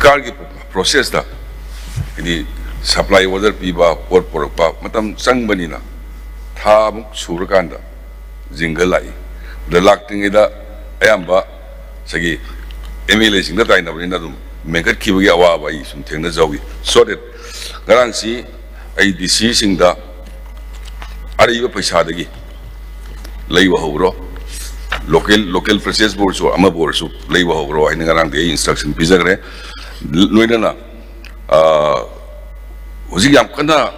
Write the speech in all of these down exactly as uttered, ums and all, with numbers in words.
ꯁꯔꯀꯥꯔꯒꯤ ꯄ꯭ꯔꯣꯁꯦꯁꯇ, ꯍꯥꯏꯗꯤ, supply order ꯄꯤꯕ, ꯄꯣꯠ ꯄꯨꯔꯛꯄ ꯃꯇꯝ ꯆꯪꯕꯅꯤꯅ, ꯊꯥꯃꯨꯛ ꯁꯨꯔꯀꯥꯟꯗ ꯖꯤꯡꯒ ꯂꯥꯛꯏ꯫ ꯑꯗ ꯂꯥꯛꯇ꯭ꯔꯤꯉꯩꯗ ꯑꯌꯥꯝꯕ ꯉꯁꯥꯏꯒꯤ ꯑꯦꯝ ꯑꯦꯜ ꯑꯦꯁꯤꯡꯗ ꯇꯥꯏꯅꯕꯅꯤꯅ ꯑꯗꯨꯝ ꯃꯦꯟꯈꯠꯈꯤꯕꯒꯤ ꯑꯋꯥꯕ ꯑꯩ ꯁꯨꯝ ꯊꯦꯡꯅꯖꯍꯧꯏ꯫ So that ꯉꯔꯥꯡꯁꯤ ꯑꯩ ꯗꯤ ꯁꯤꯁꯤꯡꯗ ꯑꯔꯩꯕ ꯄꯩꯁꯥꯗꯒꯤ ꯂꯩꯕ ꯍꯧꯔꯣ, ꯂꯣꯀꯦꯜ, ꯂꯣꯀꯦꯜ ꯄꯔꯆꯦꯁꯄꯨ ꯑꯣꯏꯔꯁꯨ, ꯑꯃꯕꯨ ꯑꯣꯏꯔꯁꯨ ꯂꯩꯕ ꯍꯧꯔꯣ ꯍꯥꯏꯅ ꯉꯔꯥꯡꯗꯤ ꯑꯩ ꯏꯟꯁꯇ꯭ꯔꯛꯁꯟ ꯄꯤꯖꯈ꯭ꯔꯦ꯫ ꯂꯣꯏꯅꯅ, ꯑ, ꯍꯧꯖꯤꯛ ꯌꯥꯝ ꯀꯟꯅ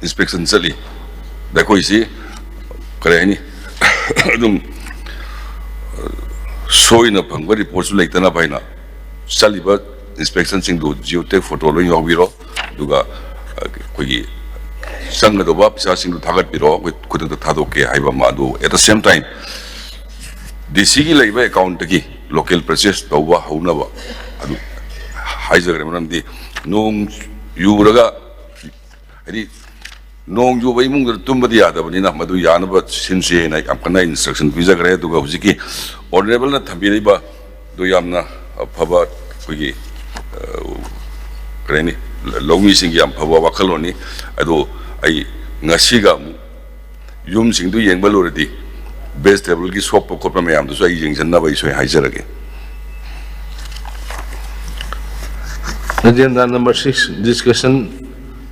ꯏꯟꯁꯄꯦꯛꯁꯟ ꯆꯠꯂꯤ꯫ ꯑꯗ ꯑꯩꯈꯣꯏꯁꯤ, ꯀꯔꯤ ꯍꯥꯏꯅꯤ, ꯑꯗꯨꯝ ꯁꯣꯏꯅ ꯐꯪꯕ ꯔꯤꯄꯣꯔꯠꯁꯨ ꯂꯩꯇꯅꯕ ꯍꯥꯏꯅ ꯆꯠꯂꯤꯕ ꯏꯟꯁꯄꯦꯛꯁꯟꯁꯤꯡꯗꯨ ꯖꯤꯑꯣ ꯇꯦꯛ ꯐꯣꯇꯣ ꯂꯣꯏ ꯌꯥꯎꯕꯤꯔꯣ꯫ ꯑꯗꯨꯒ, ꯑ, ꯑꯩꯈꯣꯏꯒꯤ ꯆꯪꯒꯗꯧꯕ ꯄꯩꯁꯥꯁꯤꯡꯗꯨ ꯊꯥꯒꯠꯄꯤꯔꯣ, ꯑꯩꯈꯣꯏ ꯈꯨꯗꯛꯇ ꯊꯥꯗꯣꯛꯀꯦ ꯍꯥꯏꯕ ꯑꯃ꯫ ꯑꯗꯨ, at the same time, ꯗꯤ ꯁꯤꯒꯤ ꯂꯩꯕ ꯑꯦꯀꯥꯎꯟꯠꯇꯒꯤ ꯂꯣꯀꯦꯜ ꯄꯔꯆꯦꯁ ꯇꯧꯕ ꯍꯧꯅꯕ ꯑꯗꯨ ꯍꯥꯏꯖꯈ꯭ꯔꯦ꯫ ꯃꯔꯝꯗꯤ ꯅꯣꯡ ꯌꯨꯔꯒ, ꯍꯥꯏꯗꯤ, ꯅꯣꯡ ꯌꯨꯕ ꯏꯃꯨꯡꯗ ꯇꯨꯝꯕꯗꯤ ꯌꯥꯗꯕꯅꯤꯅ, ꯃꯗꯨ ꯌꯥꯅꯕ ꯁꯤꯟꯁꯤ ꯍꯥꯏꯅ ꯌꯥꯝ ꯀꯟꯅ ꯏꯟꯁꯇ꯭ꯔꯛꯁꯟ ꯄꯤꯖꯈ꯭ꯔꯦ꯫ ꯑꯗꯨꯒ ꯍꯧꯖꯤꯛꯀꯤ ꯑꯣꯅꯔꯦꯕꯜꯅ ꯊꯝꯕꯤꯔꯛꯏꯕ ꯑꯗꯨ ꯌꯥꯝꯅ ꯑꯐꯕ, ꯑꯩꯈꯣꯏꯒꯤ, ꯑ, ꯀꯔꯤ ꯍꯥꯏꯅꯤ, ꯂꯧꯃꯤꯁꯤꯡꯒꯤ ꯌꯥꯝ ꯐꯕ ꯋꯥꯈꯜꯂꯣꯟꯅꯤ꯫ ꯑꯗꯨ ꯑꯩ ꯉꯁꯤꯒ ꯑꯃꯨꯛ ꯌꯨꯝꯁꯤꯡꯗꯨ ꯌꯦꯡꯕ ꯂꯣꯏꯔꯗꯤ, ꯚꯦꯖꯤꯇꯦꯕꯜꯒꯤ ꯁꯣꯛꯄ ꯈꯣꯠꯄ ꯃꯌꯥꯝꯗꯨꯁꯨ ꯑꯩ ꯌꯦꯡꯁꯤꯟꯅꯕ ꯑꯩ ꯁꯣꯏ ꯍꯥꯏꯖꯔꯒꯦ꯫ Agenda number six, discussion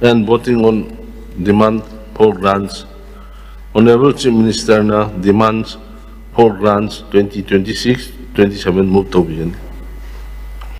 and voting on demand for grants. Honorable Chief Minister na demands for grants twenty twenty-six twenty-seven move ꯇꯧꯕꯤꯒꯅꯤ꯫